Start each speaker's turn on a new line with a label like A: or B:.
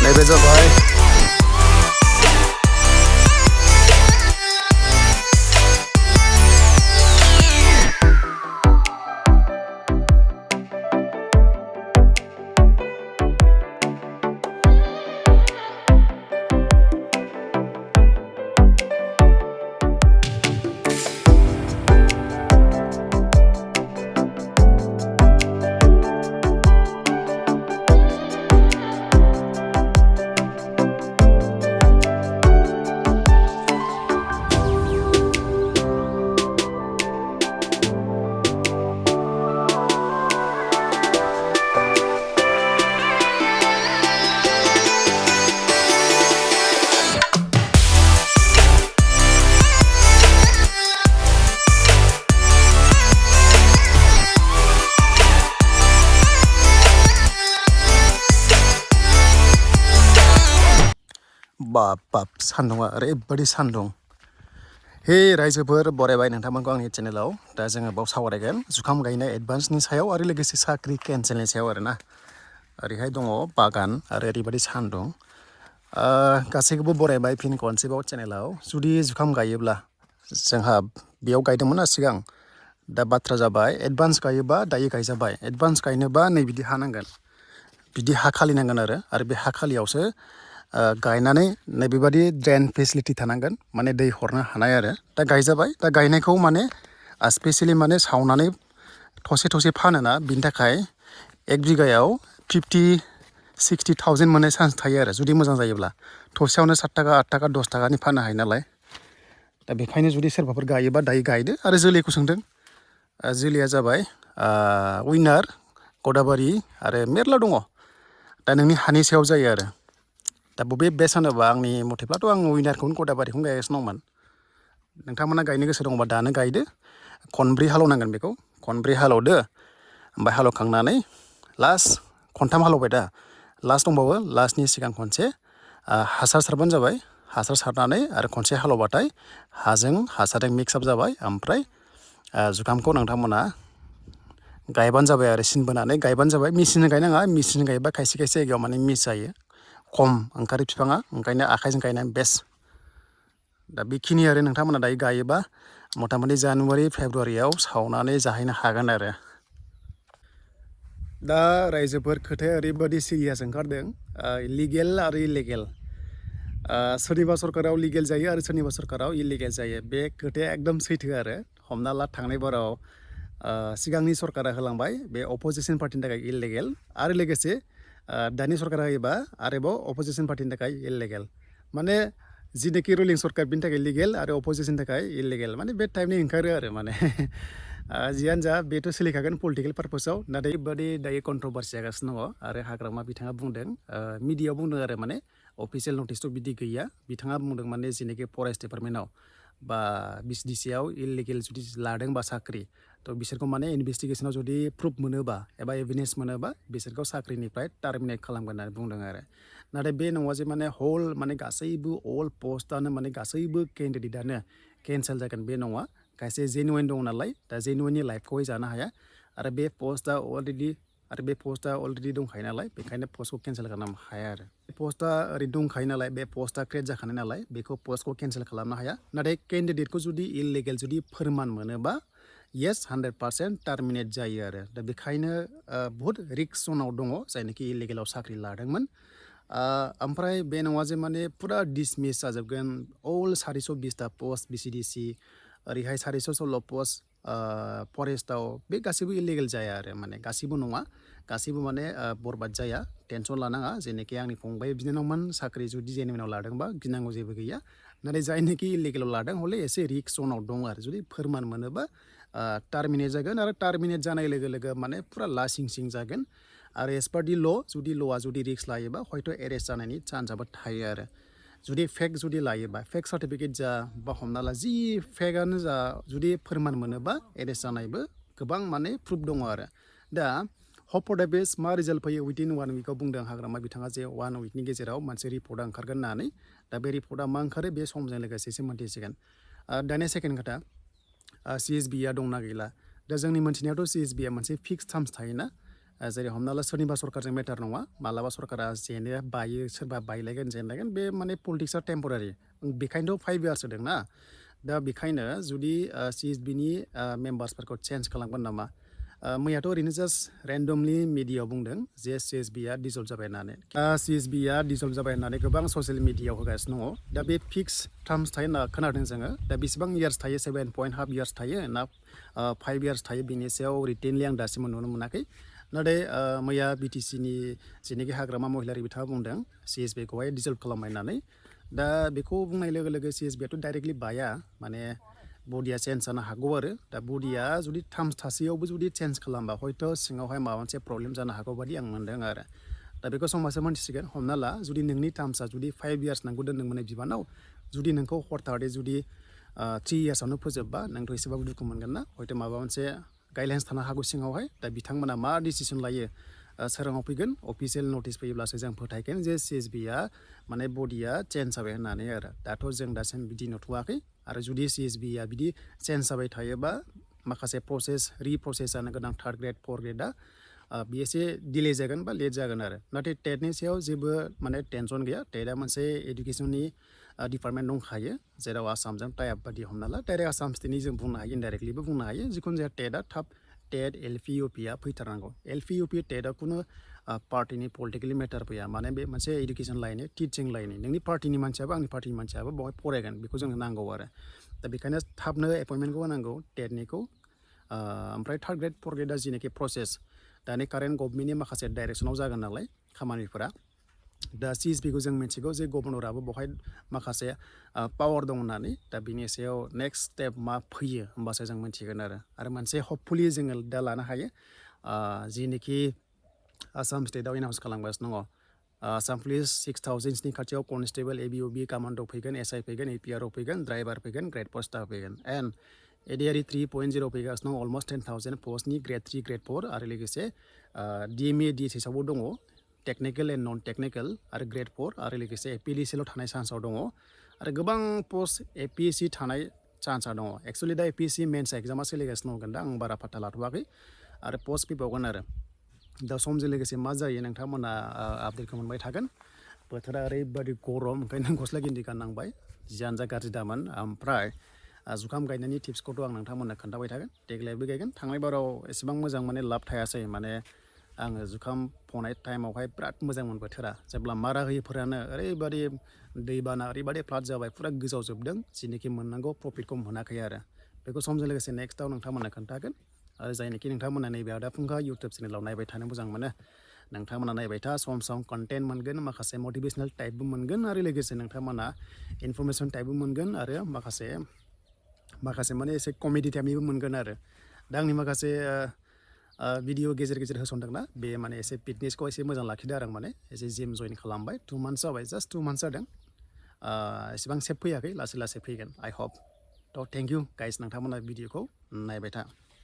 A: नैबे जाबाय बाप सान्दुंआ ओरैबायदि सान्दुं हे रायजोफोर बरायबाय नोंथांमोनखौ आंनि चेनेलाव दा जोङो बाव सावरायगोन जुखाम गायनाय एडभान्सनि सायाव आरो लोगोसे साख्रि केन्सेलनि सायाव आरोना ओरैहाय दङ बागान आरो ओरैबायदि सान्दुं गासैखौबो बरायबाय फिन खनसेबाव चेनेलाव जुदि जुखाम गायोब्ला जोंहा बेयाव गायदोंमोन ना सिगां दा बाथ्रा जाबाय एडभान्स गायोबा दायो गायजाबाय एडभान्स गायनोबा नै बिदि हा नांगोन बिदि हा खालि नांगोन आरो बे हा खालियावसो गायनानै नैबेबादि ड्रेन फेसिलिटि थानांगोन माने दै हरनो हानाय आरो दा गायजाबाय दा गायनायखौ माने स्पेसियेलि माने सावनानै थसे फानोना बिनि थाखाय एक बिगायाव 50-60,000 मोननाय चान्स थायो आरो जुदि मोजां जायोब्ला थसेयावनो 7 थाखा 8 थाखा 10 थाखानि फाननो हायो नालाय दा बेखायनो जुदि सोरबाफोर गायोबा दायो गायदो आरो जोलैखौ सोंदों जोलैया जाबाय उइनार गदाबारि आरो मेरला दङ दा नोंनि हानि सायाव जायो आरो दा बबे बेस्ट होनोबा आंनि मथेब्लाथ' आं उइनारखौनो गदाबारिखौनो गायगासिनो दंमोन नोंथांमोना गायनो गोसो दङबा दानो गायदो खनब्रै हालौनांगोन बेखौ खनब्रै हालौदो ओमफ्राय हालौखांनानै लास्ट खनथाम हालौबाय दा लास्ट दंबावो लास्टनि सिगां खनसे हासार सारबानो जाबाय हासार सारनानै आरो खनसे हालौबाथाय हासारजों मिक्सआप जाबाय ओमफ्राय जुखामखौ नोंथांमोना गायबानो जाबाय आरो सिन बोनानै गायबानो जाबाय मेसिनजों गायनाङा मेसिनजों गायबा खायसे जायगायाव माने मिस जायो खम ओंखारो बिफाङा ओंखायनो आखाइजों गायनाय बेस्ट दा बेखिनि आरो नोंथांमोना दायो गायोबा मथा-मथि जानुवारि फेब्रुवारियाव सावनानै जाहैनो हागोन आरो दा रायजोफोर खोथाया ओरैबायदि सिरियास ओंखारदों लिगेल आरो इलिगेल सोरनिबा सरकाराव लिगेल जायो आरो सोरनिबा सरकाराव इलिगेल जायो बे खोथाया एकदम सैथो आरो हमना ला थांनाय बाराव सिगांनि सरकारा होलांबाय बे अपोजिसन पार्टिनि थाखाय इलिगेल आरो लोगोसे दानि सरकारा होयोबा आरोबाव अपोजिसन पार्टिनि थाखाय इलिगेल माने जिनोखि रुलिं सरकार बिनि थाखाय लिगेल आरो अपोजिसननि थाखाय इलिगेल माने बे टाइपनि ओंखारो आरो माने जियानो जा बेथ' सोलिखागोन पलिटिकेल पारपसाव नाथाय ओरैबायदि दायो कन्ट्रभारसि जागासिनो दङ आरो हाग्रामा बिथाङा बुंदों मिडियायाव बुंदों आरो माने अफिसियेल नटिसथ' बिदि गैया बिथाङा बुंदों माने जिनोखि फरेस्ट डिपार्टमेन्टआव बा VCdCआव इलिगेल जुदि लादोंबा साख्रि थ' बिसोरखौ माने इनभेस्टिगेसनाव जुदि प्रुफ मोनोबा एबा एभिडेन्स मोनोबा बिसोरखौ साख्रिनिफ्राय टार्मिनेट खालामगोन होननानै बुंदों आरो नाथाय बे नङा जे माने हल माने गासैबो अल पस्टआनो माने गासैबो केन्डिडेटआनो केन्सेल जागोन बे नङा खायसे जेनुवेन दं नालाय दा जेनुवेननि लाइफखौहाय जानो हाया आरो बे पस्टआ अलरेडि दंखायो नालाय बेखायनो पस्टखौ केन्सेल खालामनो हाया आरो पस्टआ ओरै दंखायो नालाय बे पस्टआ क्रिएट जाखानाय नालाय बेखौ पस्टखौ केन्सेल खालामनो हाया नाथाय केन्डिडेटखौ जुदि इलिगेल जुदि फोरमान मोनोबा येस 100% टार्मिनेट जायो आरो दा बेखायनो बहुत रिक्स जनाव दङ जायनाखि इलिगेलाव साख्रि लादोंमोन ओमफ्राय बे नङा जे माने फुरा डिसमिस जाजोबगोन अल 420टा पस्ट VCdC ओरैहाय 416 पस्ट फरेस्टआव बे गासैबो इलिगेल जाया आरो माने गासैबो नङा गासैबो माने बरबाद जाया टेनसन लानाङा जेनोखि आंनि फंबाय बिनानावमोन साख्रि जुदि जेनुवेनाव लादोंबा गिनांगौ जेबो गैया नाथाय जायनाखि इलिगेलाव लादों हले एसे रिक्स जनाव दं आरो जुदि फोरमान मोनोबा टार्मिनेट जागोन आरो टार्मिनेट जानाय लोगो लोगो माने फुरा लासिं जागोन आरो एस पार दि ल' जुदि ल'आ जुदि रिक्स लायोबा हयथ' एरेस्ट जानायनि चान्सआबो थायो आरो जुदि फेक जुदि लायोबा फेक सार्टिफिकेट जा बा हमना ला जि फेकआनो जा जुदि फोरमान मोनोबा एरेस्ट जानायबो गोबां माने प्रुफ दङ आरो दा हप फर दा बेस्ट मा रिजाल्ट फैयो उइदिन 1 उइकआव बुंदों हाग्रामा बिथाङा जे 1 उइकनि गेजेराव मोनसे रिपर्टआ ओंखारगोन होननानै दा बे रिपर्टआ मा ओंखारो बे समजों लोगोसेसो मोनथिसिगोन दानिया सेकेन्ड खोथा CSBआ दंना गैला दा जोंनि मोनथिनायावथ' CSBआ मोनसे फिक्स टार्म्स थायोना जेरै हमना ला सोरनिबा सरकारजों मेटार नङा मालाबा सरकारा जेनो बायो सोरबा बायलायगोन जेनलायगोन बे माने पलिटिक्सआ टेम्परारि बेखायनोथ' 5 years होदों ना दा बेखायनो जुदि CSBनि मेम्बार्सफोरखौ चेन्ज खालामगोन नामा मैयाथ' ओरैनो जास्ट रेन्डमलि मिडियायाव बुंदों जे CSBआ डिजल्भ जाबाय होननानै CSBआ डिजल्भ जाबाय होननानै गोबां ससियेल मिडियायाव होगासिनो दङ दा बे फिक्स टार्म्स थायो होनना खोनादों जोङो दा बेसेबां इयार्स थायो 7.5 years थायो ना 5 years थायो बिनि सायाव रिटेनलि आं दासिमबो नुनो मोनाखै नाथाय मैया BTCनि जेनाखि हाग्रामा महिलारि बिथाङा बुंदों CSBखौहाय डिजल्भ खालामबाय होननानै दा बेखौ बुंनाय लोगो लोगो CSBआथ' डाइरेक्टलि बाया माने बडिया चेन्ज जानो हागौ आरो दा बडिया जुदि टार्म्स थासेयावबो जुदि चेन्ज खालामबा हयथ' सिङावहाय माबा मोनसे प्रब्लेम जानो हागौ बादि आं मोनदों आरो दा बेखौ समाजआ मोनथिसिगोन हमना ला जुदि नोंनि टार्म्सआ जुदि 5 years नांगौ दोनदोंमोन बिबानाव जुदि नोंखौ हरथारै जुदि 3 yearsआवनो फोजोबबा नोंथ' एसेबाबो दुखु मोनगोन ना हयथ' माबा मोनसे गाइडलाइन्स थानो हागौ सिङावहाय दा बिथांमोना मा डिसिसन लायो सोराङाव फैगोन अफिसियेल नटिस फैयोब्लासो जों फोथायगोन जे CSBआ माने बडिया चेन्ज जाबाय होननानै आरो दाथ' जों दासिम बिदि नुथ'वाखै आरो जुदि CSBआ बिदि चेन्ज जाबाय थायोबा माखासे प्रसेस रिप्रसेस जानो गोनां 3rd grade 4th gradeआ बेयो एसे डिले जागोन बा लेट जागोन आरो नाथाय टेटनि सायाव जेबो माने टेनसन गैया टेटआ मोनसे एडुकेसननि डिपार्टमेन्ट दंखायो जेराव आसामजों टाइप बादि हमना ला डाइरेक्ट आसाम स्टेटनि जों बुंनो हायो इनडाइरेक्टलिबो बुंनो हायो जिखुनु जाया टेटआ थाब टेट LP UPआ फैथारनांगौ LP UP टेटआ खुनु पार्टिनि पलिटिकेलि मेटार फैया माने बे मोनसे एडुकेसन लाइननि टिचिं लाइननि नोंनि पार्टिनि मानसियाबो आंनि पार्टिनि मानसियाबो बेवहाय फरायगोन बेखौ जोंनो नांगौ आरो दा बेखायनो थाबनो एपइन्टमेन्टखौ होनांगौ टेटनिखौ ओमफ्राय 3rd grade 4th gradeआ जिनाखि प्रसेस दानि कारेन्ट गभर्नमेन्टनि माखासे डाइरेक्सनाव जागोन नालाय खामानिफोरा दा CSBखौ जों मिथिगौ जे गभर्नराबो बेवहाय माखासे पावार दं होननानै दा बिनि सायाव नेक्स्ट स्टेप मा फैयो होमबासो जों मिथिगोन आरो मोनसे हपफुलि जोङो दा लानो हायो जिनोखि आसाम स्टेटआव एनाउन्स खालामगासिनो दङ आसाम पुलिस 6000नि खाथियाव कनस्टेबल ABOB कामान्ड' फैगोन SI फैगोन APRO फैगोन ड्राइभार फैगोन ग्रेड पोस्ट स्टाफ फैगोन एन्ड ADRE 3.0 फैगासिनो दं अलमस्ट 10,000 पस्टनि ग्रेड 3 ग्रेड 4 आरो लोगोसे DMA DSSआवबो दङ टेक्निकेल एन्ड नन टेक्निकेल आरो ग्रेड 4 आरो लोगोसे APLCL थानाय चान्सआव दङ आरो गोबां पस्ट APSC थानाय चान्सआ दङ एक्सुवेलि दा APSC मेन्स एग्जामा सोलिगासिनो दंगोन दा आं बारा फात्ता लाथ'वाखै आरो पस्ट फैबावगोन आरो दा समजों लोगोसे मा जायो नोंथांमोना आपडेटखौ मोनबाय थागोन बोथोरा ओरैबायदि गरम ओंखायनो गस्ला गिन्दि गाननांबाय जियानो जा गाज्रि दामोन ओमफ्राय जुखाम गायनायनि टिप्सखौथ' आं नोंथांमोननो खोन्थाबाय थागोन देग्लायबो गायगोन थांनाय बाराव एसेबां मोजां माने लाब थायासै माने आङो जुखाम फोनाय टाइमावहाय बिराद मोजांमोन बोथोरा जेब्ला मारा होयोफोरानो ओरैबायदि दैबाना ओरैबायदि फ्लाद जाबाय फुरा गोजावजोबदों जिनोखि मोननांगौ प्रफिटखौ मोनाखै आरो बेखौ समजों लोगोसे नेक्स्टआव नोंथांमोननो खोन्थागोन आरो जायनोखि नोंथांमोना नैबे आदा फुंखा इउटुब चेनेलाव नायबाय थानो मोजां मोनो नोंथांमोना नायबाय था सम सम कन्टेन्ट मोनगोन माखासे मटिभेसनेल टाइपबो मोनगोन आरो लोगोसे नोंथांमोना इनफरमेसन टाइपबो मोनगोन आरो माखासे माने एसे कमेडि टाइपनिबो मोनगोन आरो दा आंनि माखासे भिडिअ गेजेर गेजेर होसनदोंना बे माने एसे फिटनेसखौ एसे मोजां लाखिदो आरो आं माने एसे जिम जइन खालामबाय 2 months जाबाय जास्ट 2 months जादों एसेबां सेफ फैयाखै लासै लासै फैगोन आइ हप थ' थेंक इउ गाइस नोंथांमोना भिडिअखौ नायबाय था